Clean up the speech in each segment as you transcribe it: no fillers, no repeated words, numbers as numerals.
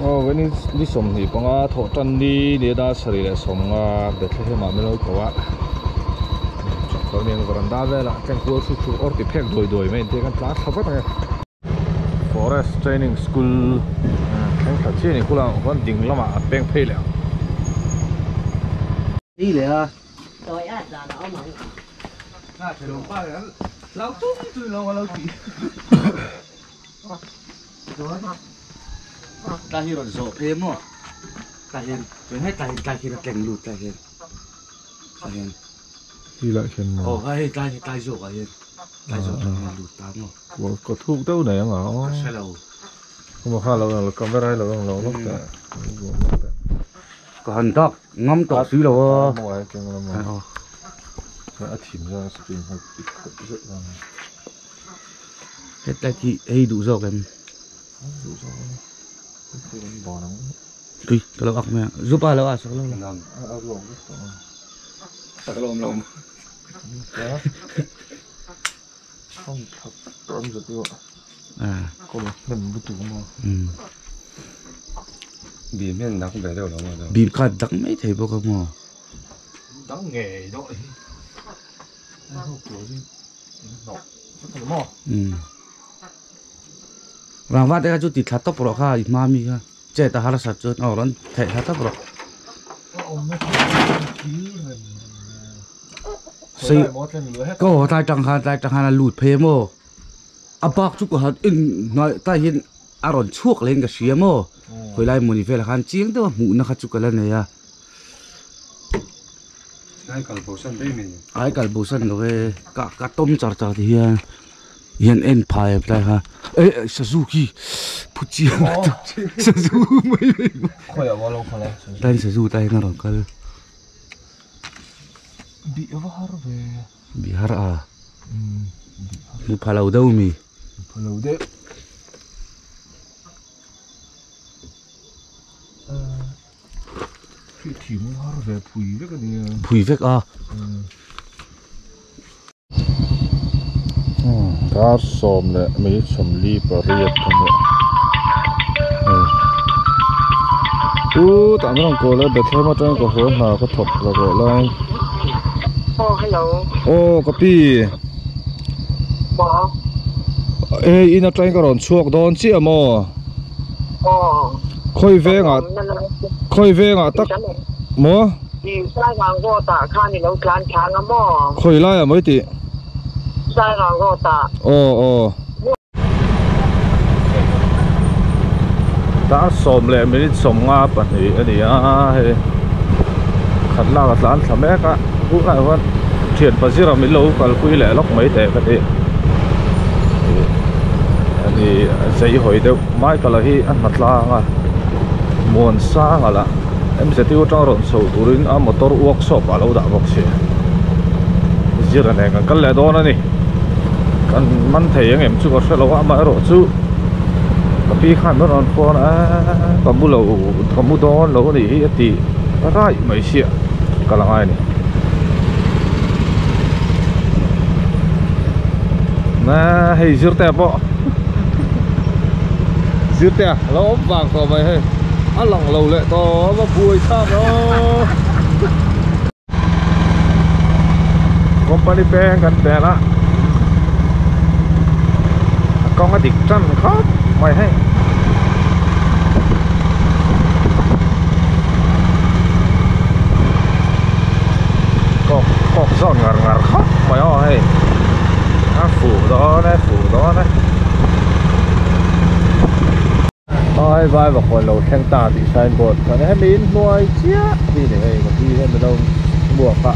Aw ni ni 25 thawh tan ni ni da sarih leh 15 Bethlehem ah min lo ko a chuan veranda velah tleng kual chu chu awr ti phek duai duai mai ang te kan tlan thla vat ang e. Forest Training School thleng thla chian ni khulah khuan ding lamah a peng phei leh ang. Đi leh a. Tôi á là nó mà. À, phải đồng ba cái lão tung tôi lo lo chỉ. Ta hi rồi rộ thêm mà. Ta hiền, tôi hết ta ta khi là kèn lụt ta hiền. Ta hiền. Đi lại khen mà. Ồ, hay ta ta rộ à hiền. Ta rộ ta lụt ta mà. Có thuốc đâu này không ạ? Sai đầu. Không mà khá là là camera là là nó cả. Có hình tóc, ngâm tóc xíu đâu. Mà cái mà. A thìm ra screen hơi rất là. Hết lại thì hay đủ rồi em. Đủ rồi. Cái bò nó. Tùy, cái lâu ọc mẹ, giúp ai lâu à sao lâu là. À lộn cái. Sao lộn lộn. Không thật tâm rồi tiêu ạ. À. Có một mình bút tủ mà. Ừ. Bìm hiện đặc về đâu đó mà. Bìm khá đặc mấy thầy bố không mà. Đặc nghề đó. Ừ. Vàng vát đây chú tịt thắt tóc rồi kha, mami kha. Che ta hara sat chut, oh ron thầy thắt tóc rồi. Xây có tai trăng han là lụt phê mò. À bác chú của hắn in nói tai hiện à ron chuộc lên cái xía mò. Hồi lại muốn đi về là hắn chiến đó mũ nó khát chú cái lần này à. Ai cần bổ sung đấy mình. Ai cần bổ sung rồi cả cả tôm chả chả thì hiện en phai lại ha. Ê Suzuki, Fuji, Suzuki mấy. Khởi ở bao lâu khởi lại? Đây Suzuki đây nó rồi cái. Bị har về. Bị har à? Bị phá lâu đâu mi? Phá lâu đấy. Cái thìm har về phủi vết cái gì? Phủi vết à? Dar som leh mai sawmli pariat a ni u tah an rawn kawl a Bethlehem atanga ka haw hna ka thawk la rawh lai. Oh hello. Oh ka pi. Maw. Ê in atangin ka rawn chhuak dawn chiah maw. Oh. Khawi vengah tak maw. Sai vang road ah khan i lo tlan thlang a maw. Khawi lai ah mai tih. Sai vang road ah. Oh oh. Dar 10 leh minute 52 a ni a hei khat lak a tlan thla mek a hunah hian thian pazira min lo kalpui leh lawk mai teh ka ti ani zei hawi deuh Michael a hi a hna tlang a muan sang a lah MZU atang rawn chho turin a motor workshop ah lo dah bawk si zira nen kan kal leh dawn a ni kan man thei ang em chu ka hre lo a amaherawh chu ka pi khan rawn rawn phone a ka mu lo ka mu dawn lo a nih hi a ti rai mai sia ka la ngai a ni na hei zirte pawh zirte a lo awm vang tawh mai hei a lang lo leh tawh a buai thlak rawh company peng kan pel a a kawng a dik tan khawp mai hei kawk kawk zawn ngar ngar khawp mai aw hei a fuh dawn e fuh dawn e ai vai va khawn lo thleng ta tih signboard khan hemi in hnuai chiah hi ni hei ka pi hian min lo muak a.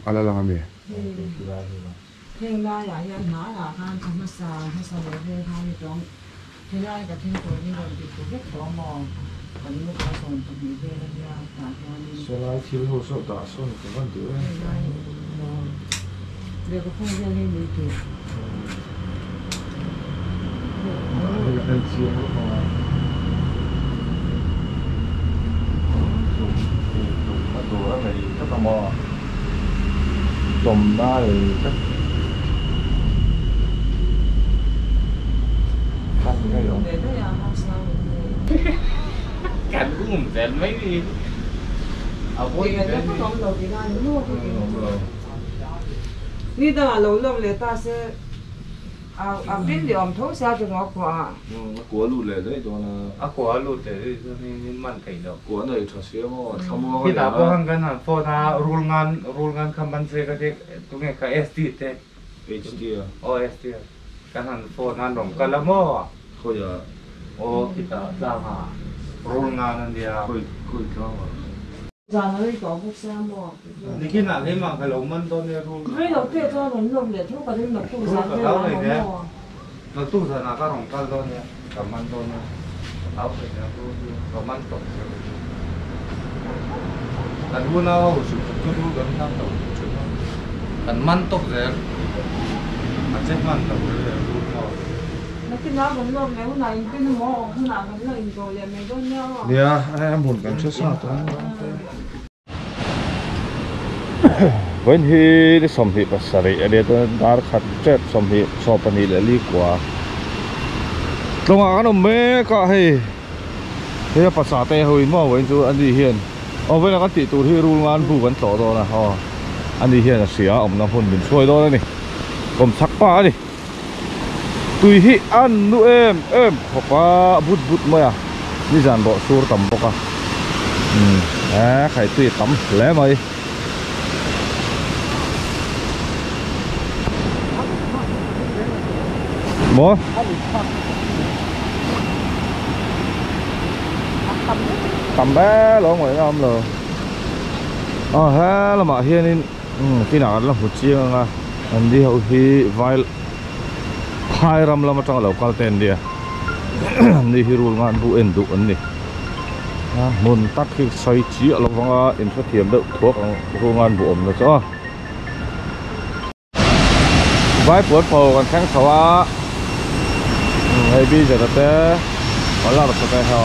Ala lang ami. Heng lai ah hian hnai ah khan ka hmasa hmasa lo vel khan ni tawng helai ka thil tur hi rawn ti tu vek tawh maw. Selai thil ho saw dah sawn ka van duh em. Cảnh cũng không dẹn mấy đi. Ni da lo lom le ta se a bin liom tho sa chu ngo kwa. Của lụt lệ đấy đó là à của lụt lệ đấy nên man cái đó của này thật sự mà tham mô khi đã có hàng cái hàng phô na rul ngan khăm ban xe cái tụi nghe cái ST thế HT à ô ST cái hàng phô na đồng cái lắm mò thôi giờ ô khi ta ra mà rul ngan anh đi à khơi khơi cho mà giờ nó đi có bốc xe mò你去哪里嘛？cái老蚊多呢rul 没有对着人弄的，头发都弄不上 cái này nè nó tu giờ là các đồng căn đó nè cảm ơn tôi nè áo phải nè cảm ơn tôi anh muốn nào chụp cứ đu gần năm đầu chụp anh man tóc rồi anh chết man tóc rồi đu nào nó cái nào vẫn弄的，我哪一边摸，我哪个弄一个也没多鸟。 nè em muốn cảm xúc sao tôi vẫn hi đi xóm thị pasari ở đây tôi đã khát chết xóm thị so pani lại đi qua tlong ah kan awm mek a hei hei a pasa te hoin maw vawiin chu ani hian aw vawiin a kan tih tur hi rul ngan bu kan tlawh dawn a aw ani hian a hria awmna hmun min hruai dawn ani kawm chak pa ani tui hi an nu em em khawp a but but mai a nizan rawh sur tam bawk a a khai tui tam hle mai. Mo tầm bé lo ngồi om lo ờ ha là mà hiền in khi nào là một chiếc nga anh đi hậu hi vai hai ram lama tang lo kal ten dia ni hi rul ngan bu en du an ni mun tak hi soi chi lo wanga in kha thiam deuh thuak ang rul ngan bu om na cho vai puat pho kan thleng chho a hei bi zeta te ala rawh te ha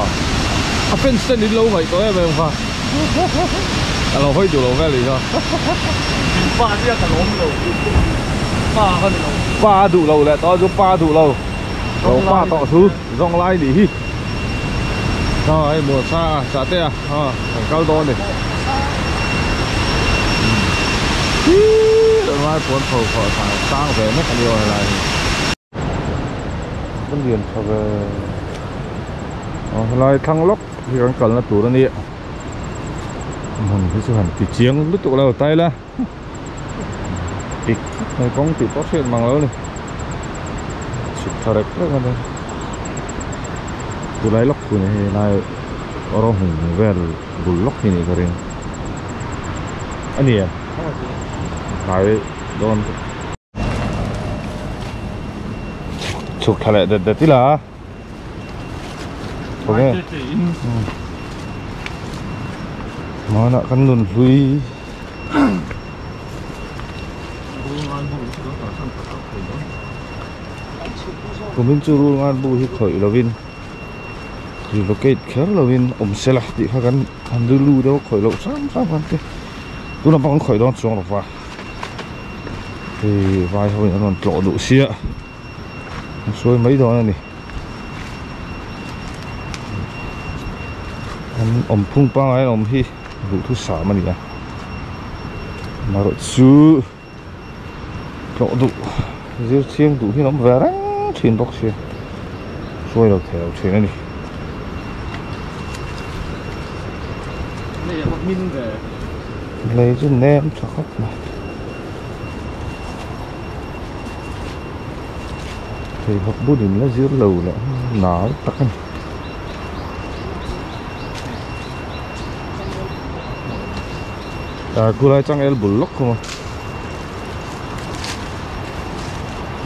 a fence ten in lo ngaih tawh em em kha a lo hawi duh lo vel hi kha pa ria ka lawm lo pa ka ni lo pa duh lo leh tawh chu pa duh lo lo pa tawh thu zawng lai nih hi ha hei muan sa a chah te a ha kan kal dawn ni hi lai puan pho khawh sang ve mek a ni aw helai hi kan lian tha ve helai thlang lawk hi kan kalna tur a ni hmun hi chu han ti chiang lutuk lo tai la tik mai kawng tih pawh hriat mang lo a ni chhuk tha rek rek a ni tulai lawk thu ni hei lai rawng vel bul lawk hi ni ka ring a ni em hnai dawn chhuk tha leh det det ila ok mà nè con lùn hlui kumin chu rul ngan bu hi khoi lovin relocate kher lovin awm sela tih kha kan han lu deuh khoi loh sam sam kan te tuna pawh kan khoi dawn chuang lo va hei vai ho in an rawn tlawh duh sia an sawi mai dawn a ni an awm phung pangai an awm hi duh thu sam a ni a amaherawh chu tlawh duh zir chiang duh hi an awm ve reng thin bawk sia hruai lo thei lo thin a ni. Lei chu nem tha khawp mai pheikhawk bunin la zir lo leh nal tak a ni. A khulai changel bul lawk khum a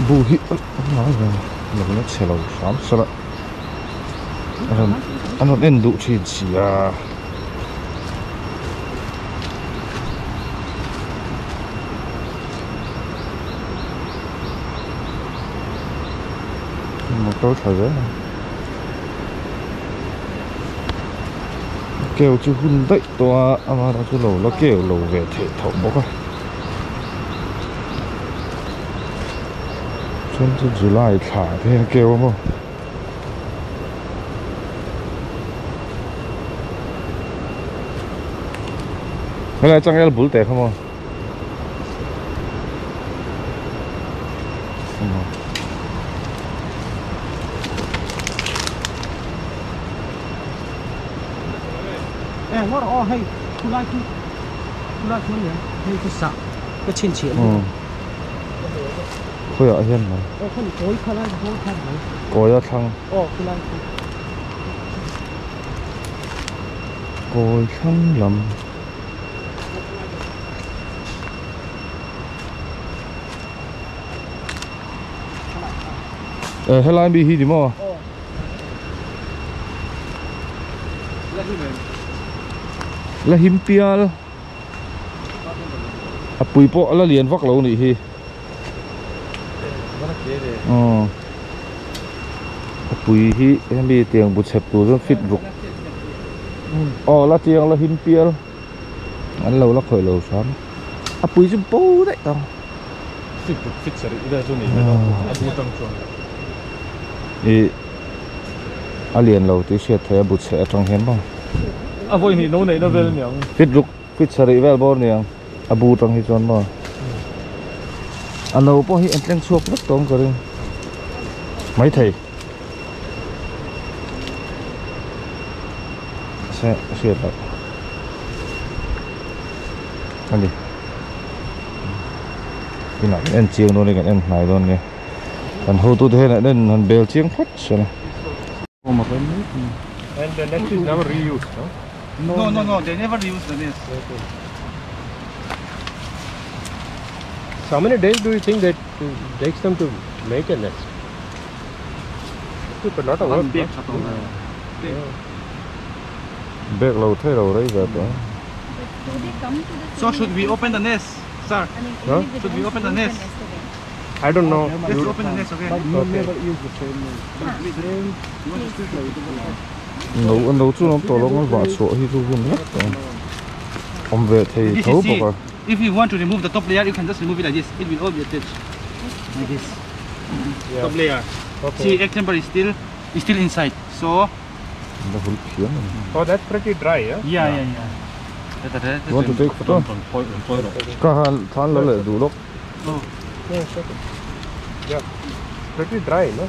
bu hi a ngai ve lo na chhe lo hram sala a rawn An rawn en duh thin si a. Motor tha zel a. Keu chu hun daih tawh a amaherawh chu lo la keu lo ve theih tho bawk a. Chuan chu July thla te hian a keu a maw. Helai changel bul teh kha maw. Khawiah hian mai kawi a thlang kawi thlang lam. Eh helai mi hi ni maw la him pial a pui pawh a la lian vak lo nih hi a pui hi hemi tiang bu chhep tur chuan fit ruk aw la tiang la him pial. An lo la khawih lo hram. A pui chu bo daih tawh. Fit ruk fit sarih vel chu ni mai lo a bu tang chuan. I a lian lo tih hriat theih a bu chhe atang hian maw. A vawi hnih no neihna vel niang. Fit ruk fit sarih vel bawr niang a bu tang hi chuan maw. A no pawh hi an tleng chhuak vek tawh ang ka ring maithei. Se hriat loh a ni inah kan en chiang dawn a ni kan en hnai dawn a ni kan hotute hian an en han bel chiang phawt se la. And the nest is never reused, no? No, no, no, they never reuse the nest. Okay. So how many days do you think that it takes them to make a nest? But not a work, no? Bag lo thei lo rei ve tawh. So should we open the nest, sir? Huh? Should we open the nest? I don't know. Let's open the nest, okay? Okay. No no chu an tawh lo ang vah chhuah hi chu hun vek tawh awm ve thei This tho is bawk a. If you want to remove the top layer, you can just remove it like this. It will all be attached. Like this. Top layer. Okay. See, egg chamber is still is still inside. So La hul phian a ni. Oh, that's pretty dry, yeah? yeah, yeah, yeah. You want to take photo? Ka han than lo leh duh lawk. Oh. Yeah, it's okay. Yeah. Pretty dry, no?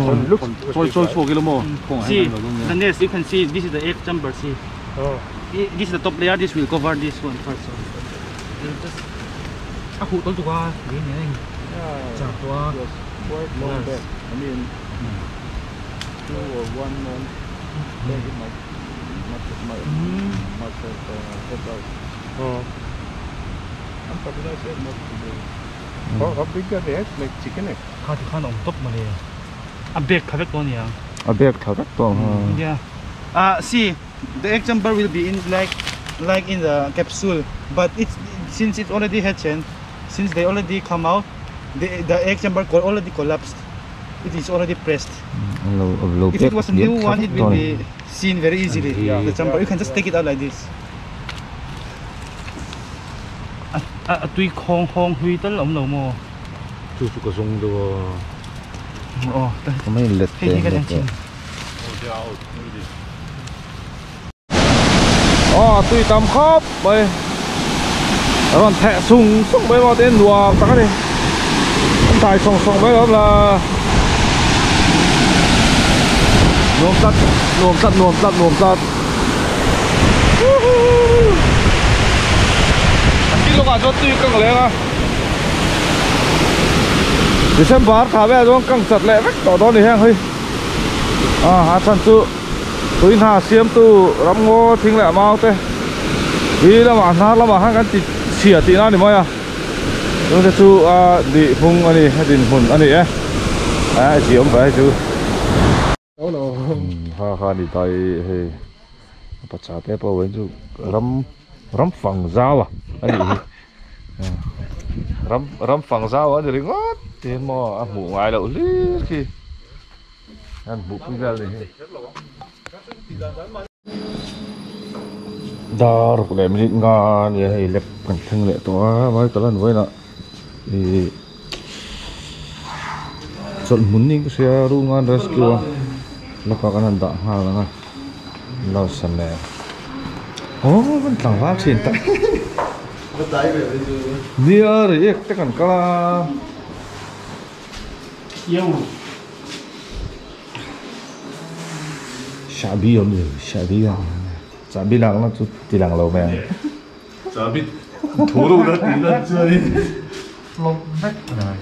So it looks pretty dry. See, the nest, you can see this is the egg chamber, see. Oh. This is the top layer, this will cover this one first. So. Just Yeah. Yes, quite long back. I mean, 2 or 1 month, then it might might have hatched out. Oh. Unfertilized egg not today. How big are the eggs? Like chicken egg? A bag khavek to niya. A bag tha vek tawh ang. Yeah. See, the egg chamber will be in like in the capsule, but it's since it's already hatched and since they already come out, the egg chamber already collapsed. It is already pressed. Lo lo If it was a new one, it will be seen very easily. The chamber, you can just take it out like this. A tui khong khong hui tal om lo mo. Chu chu ka zung do. Oh, Mai let hei hi te ka let chan te. chin. Oh, tui tam khop mai. Ron thẹ sung sung mấy bao tên đùa ta cái đi. Anh tài song song mấy đó là nuông tắt, nuông tắt, nuông tắt, nuông tắt. Cái lúc à cho tui căng lên à. Thì xem bát thả về rồi căng chặt lẹ vách tỏ đó thì hang hơi. À, hát chân chu. Tui hà xiêm tu rắm ngô thính lẹ mau thế. Vì là mà hát là mà hát cái thịt xỉa tị nó thì mới à. Chúng ta chu à đi phung anh đi, đi phun anh đi ấy. À, chỉ ông phải chú. Ha ha ni tai hei pacha te pawh hian chu ram ram fang zau a ani hi ram ram fang zau a ni ringawt ti hian maw a hmuh ngai loh hlir khi an hmuh pui vel ni hi dar ruk leh minute nga ania hei lep kan thleng leh tawh a michael an vawiinah ihh chawlh hmun niin ka hria rungan rescue a lawkah kan han dah nghal ang a blouse nen aw kan tlangval thin tak nia reiek te kan kal a. Chahbi awm lo chahbi a chahbi lakna chu ti lang lo mai ang. Chahbi thu ru na tih lan chuan in hlawm vek mai.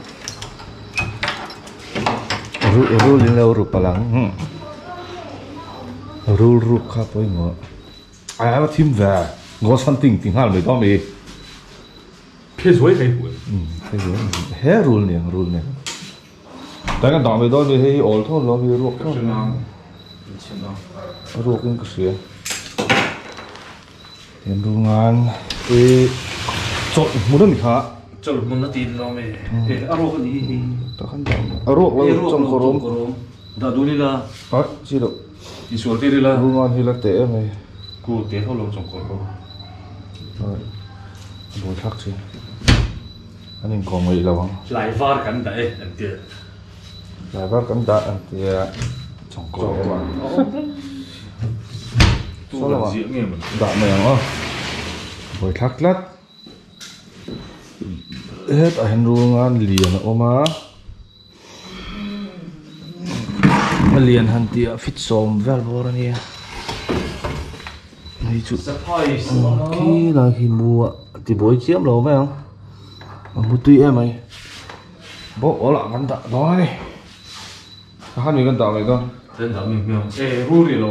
Rul rul in lo ru palh ang rul ruk kha pawimawh a a thim ve ghost hunting ti nghal mai dawn mi. Phe zuai thei hmuh phe zuai he rul ni ang rul ni ang. Tlai kan dah mai dawn mi hei hi awl thawn lo mi ruak thawn a ruak in ka hria tian rungan i chawlh hmun a ni kha chawlh hmun a ti lo mi e a ruak a ni hi ta khan dah a ruak lo chawngkawr awm dah dun ila a chi loh insual tir ila rungan hi la teh em mai ku te ho lo chawngkawr ho buai thlak chi. An inkawm ngaih lo ang. Tlai var kan dah e an tia. Tlai var kan dah an tia chawngkawr em ang. Tu kan ziah nge maw. Dah mai ang aw. Buai thlak tlat. Hetah hian rungan lian a awm a. A lian han tih ah fit sawm vel bawr a nia hei chu khi lai khi mu a ti buai chiam lo mai ang a mu tui em mai bawk awl ah kan dah dawn a ni a han mi kan dah mai dawn rul rial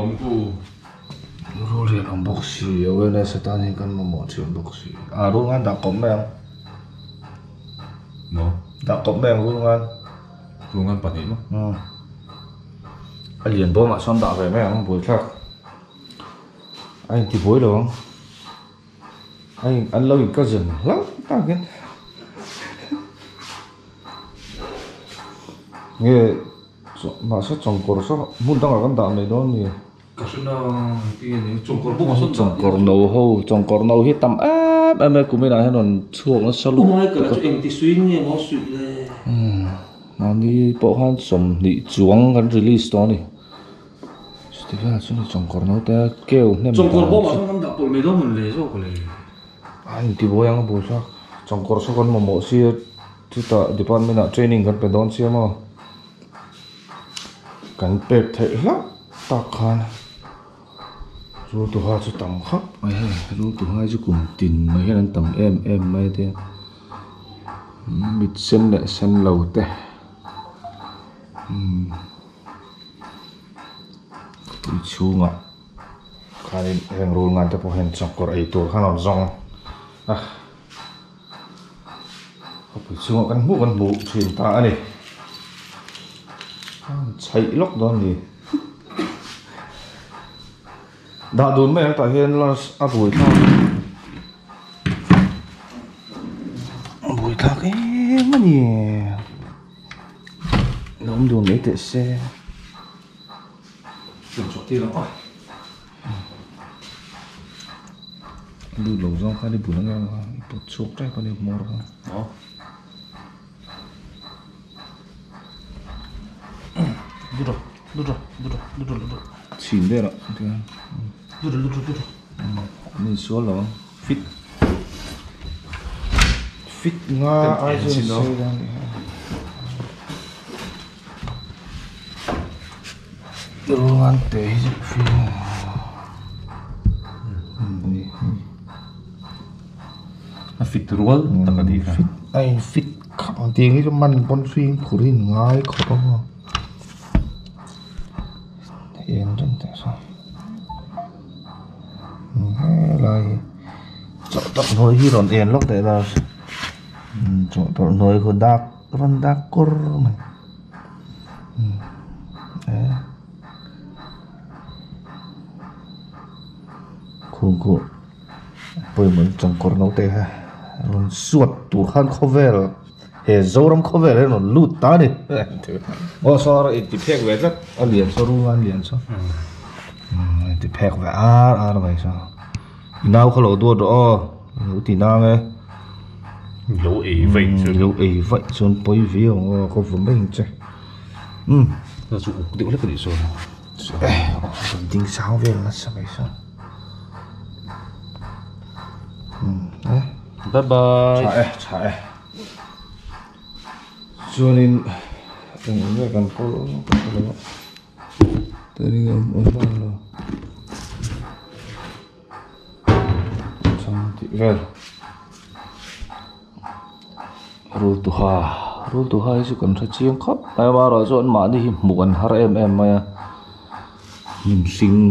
awm bawk si awareness atan hian kan mamawh thin bawk si a rul ngan dah kawp mai ang. Maw? Dah kawp mai ang Rulngan. Rulngan pahnih maw? Umm. A lian bawmah sawn dah ve mai ang buaithlak. A inti buai lo ang. A in an lo in cousin hlauh takin. Nge mahse chawngkawr saw hmun dangah kan dah mai dawn mi. Ka hre na tinge ni chawngkawr bawk a sawn Chawngkawr no ho chawngkawr no hi tam em em e kumin ah hian rawn chhuak nasa lutuk. Umai ka la chu engti suiin nge maw suih le. Umm mahni pawh khan sawmhnih chuang kan release tawh a ni. Chuti vel chu ni chawngkawr no te keu hnem dan chu. Chawngkawr bawk ah sawn kan dah pawlh mai dawn mawn le zawk le. A inti buai ang a buaithlak chawngkawr saw kan mamawh sia chutah department ah training kan pe dawn sia maw. Kan pek theih hlauh tak khan rul tuha chu tam khawp mai hei rul tuha chu kum tin mai hian an tam em em mai a tia mit sen leh sen lo te umm tui chhungah khanin heng rul ngan te pawh hian chawngkawr ei tur khan a rawn zawng a. Khawpui chhungah kan hmuh kan hmuh thin ta a ni. Chhaih lawk dawn a ni. Dah dun mai ang tah hian last a buai thlak a buai thlak em a ni. Lo awm dun mai teh se. Lut lo zawng khan i bul ang em a i pawt chhuak tep a ni hmawr kha chhin vel ah tihian an insual lo ang fit fit nga ai chuan a sei dawn a ni. Ruan te hi chu a fit rual tak a ni kha fit a in fit khap ang tiang hi chu man pawn fim khur hi ngai khawp a maw en reng teh sawn helai hi chawhtawlh hnuai hi rawn en lawk teh la chawhtawlh hnuai khu dak rawn dak kur mai. Khung khu pawimawh changkawr naute kha rawn suat tur khan khawvel he Zoram khawvel hian rawn lut ta a ni aw saw a inti phek ve tlat a lian saw rul a lian saw a inti phek ve ar ar mai saw i nau kha lo duat rawh aw lo ti nang e lo ei vaih chuan lo ei vaih chuan pawi viau ang aw ka vaw mai ang che umm chu uk deuh hlek a nih sawn. Ding sang vel nasa mai saw bye bye tha e tha e chuanin eng nge kan kawl kan kawl lo tani awm awm ban lo chang tih vel rul tuha rul tuha hi chu kan hre chiang khawp mai a amaherawh chu an mahni hi hmuh an har em em mai a hnim hring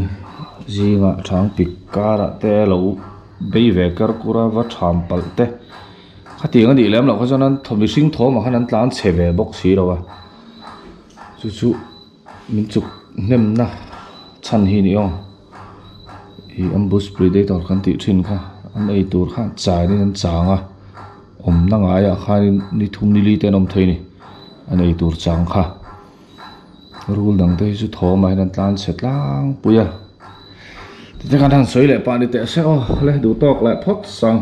zingah thang pik karah te lo bei ve kar kur a va tham palh te khatiang a nih lem loh kha chuan an thaw mihring thawmah khan an tlan chhe ve bawk si lo a chu chu min chuk hnemna chhan hi a ni aw ih ambush predator kan tih thin kha an ei tur kha chain in an chang a awmna ngaiah khanin ni thum ni li te an awm thei a ni an ei tur chang kha rul dang te hi chu thawmah hian an tlan chhe tlangpui a tichuan kan han sawi leh pah ni teh se aw le duh tawk leh phawt sang.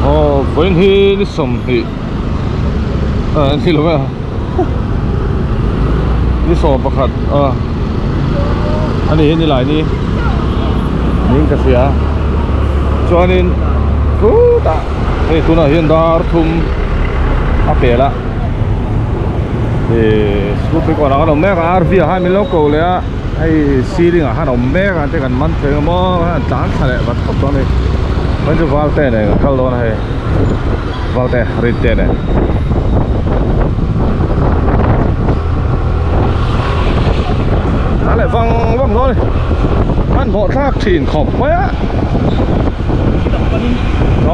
Aw vawiin hi ni sawmhnih ah ni lo e ni sawm pakhat a ani hi nilai ni niin ka hria chuanin khutah hei tunah hian dar thum a pel a ih school playground ah kan awm mek a RV ah khan min lo ko leh a. Hei ceiling ah khan a awm mek a te kan man thei ang maw khan an tlan thla leh vat khawp dawn a ni chuan chu valte nen kan kal dawn a hei valte rinte nen. Tlan leh vang vang dawn a ni hmanhmawh thlak thin khawp mai a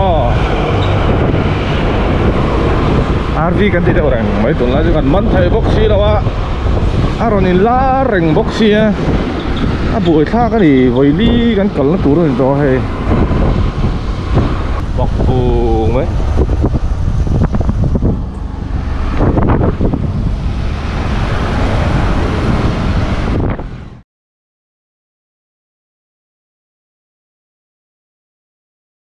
aw RV kan ti deuh reng mai tunlai chu kan man thei bawk si lo a. A rawn in lar reng bawk sia a buai thlak a ni vawili kan kalna tur a ni tawh a hei bawk vung mai.